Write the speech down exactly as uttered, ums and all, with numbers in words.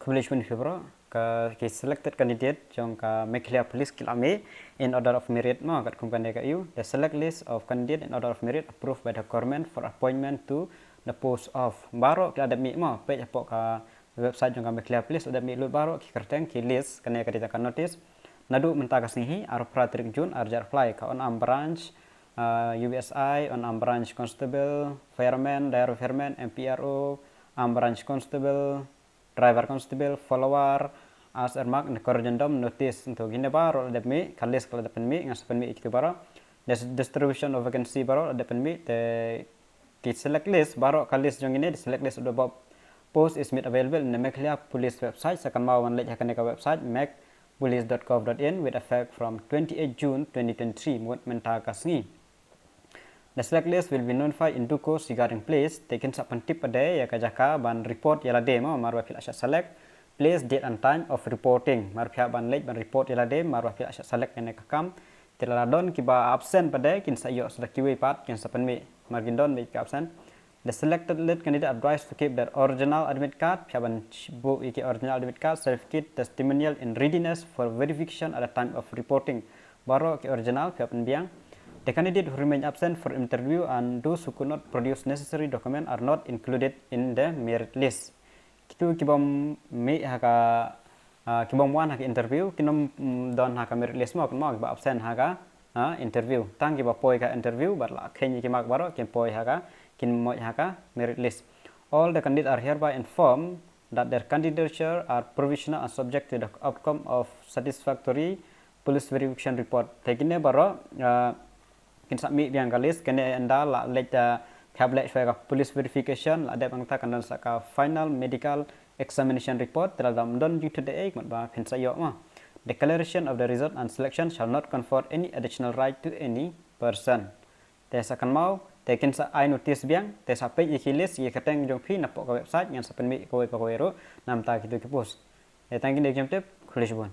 Publish phi bro, ka ki selected candidate jong ka Meghalaya Police ki la mih in order of merit mo, katkum kane ka ïoh. The select list of candidate in order of merit approved by the government for appointment to the post of. Baroh ki la dep mih mo, peit hapoh ka website jong ka Meghalaya Police la dep mih lut baroh ki kyrteng, ki list, kane ka dei ka notice. Naduh mynta ka sngi hi, arphew phra tarik June, arhajar arphew lai, ka Unarmed Branch, uh, U B S I, Unarmed Branch Constable, Fireman, Direwolf Fireman, M P R O, Armed Branch Constable, Driver Constable, Follower, Arrears Mark and Corrigendum notice. Ntu kine baroh la dep mih, ka list ka la dep pynmih, ngan sa pynmih ïa kitu baroh. Dis-, distribution of vacancy baroh la dep pynmih, te ki select list baroh, ka list jong kine, the select list of the above post is made available in the Meghalaya Police website. Sa kynmaw ban leit ha kane ka website, megpolice dot gov dot in, with effect from twenty-eight June twenty twenty-three, mut mynta ka sngi. The select list will be notified in due course regarding place. Te kin sa pyntip pat de ïa ka jaka ban report ïa lade mo, mar ba phi la shah select. Place, date and time of reporting. Mar phi hap ban leit ban report ïa lade mar ba phi la shah select ïa kane ka kam. Te lada don kiba absent pat de, kin sa ïoh sa da kiwei pat, kin sa pynmih. Mar kin don beit ki absent. The selected list candidate advised to keep their original admit card, phi hap ban buh ïa ki original admit card, certificate, testimonial in readiness for verification at the time of reporting. Baroh ki original phi hap ban biang. The candidate who remain absent for interview and those who could not produce necessary document are not included in the merit list. Kitu kibym mih ha ka, ah, kibym wan ha ka interview, kin ym, mm, don ha ka merit list mo, kynmaw, kiba absent ha ka, ah, interview. Tang kiba poi ka interview bad la kheiñ ïa ki mark baroh, kin poi ha ka, kin mih ha ka merit list. All the candidates are hereby informed that their candidature are provisional and subject to the outcome of satisfactory police verification report. Te kine baroh, ah, kin sa mih biang ka list, kane ynda la leit, ah, phi hap leit shuwa ka police verification, la dep, nangta kan don sa ka final medical examination report, te lada ym don jingtut de ei, mut ba phin sa ïoh mo. Declaration of the result and selection shall not confer any additional right to any person. Te sa kynmaw, te kin sa ai notice biang, te sa peit ïa ki list, ïa ki kyrteng jong phi napoh ka website, ngan sa pynmih kawei pa kawei ruh na bynta kitu ki post. Te tang kine ki jingtip, khublei shibun.